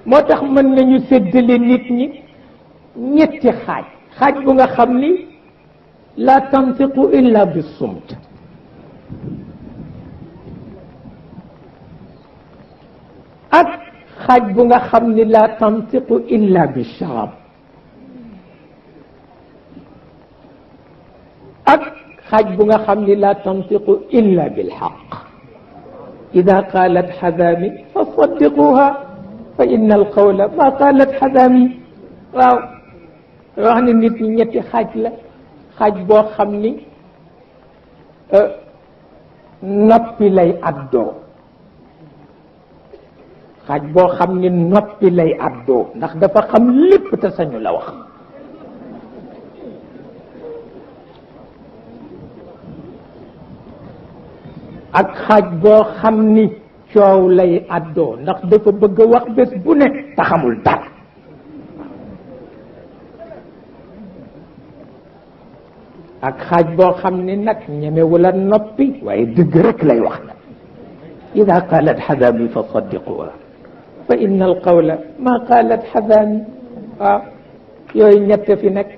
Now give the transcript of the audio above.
moo tax mën nañu séddale nit ñi ñetti xaaj bu nga xam ni la tantiqu illa bi sumt ak xaaj bu nga xam ni la tantiqu illa bi sharab ak xaaj bu nga xam ni la tantiqu illa bil haqq ida qalat xadami fa saddiquha fa inna al qawla ma qalat xadami waaw wax ne nit ñi ñetti xaaj la xaaj boo xam ni noppi lay addoo xaaj boo xam ni noppi lay addoo ndax dafa xam lépp te sañu la wax ak xaaj boo xam ni coow lay addoo ndax dafa bëgg a wax bés bu ne te xamul dara ak xaaj boo xam ni nag ñemewula noppi waaye dëgg rek lay wax nag ida qalat xadami fa saddiquha fa inna al qawla ma qalat xadami waaw yooyu ñett fi nekk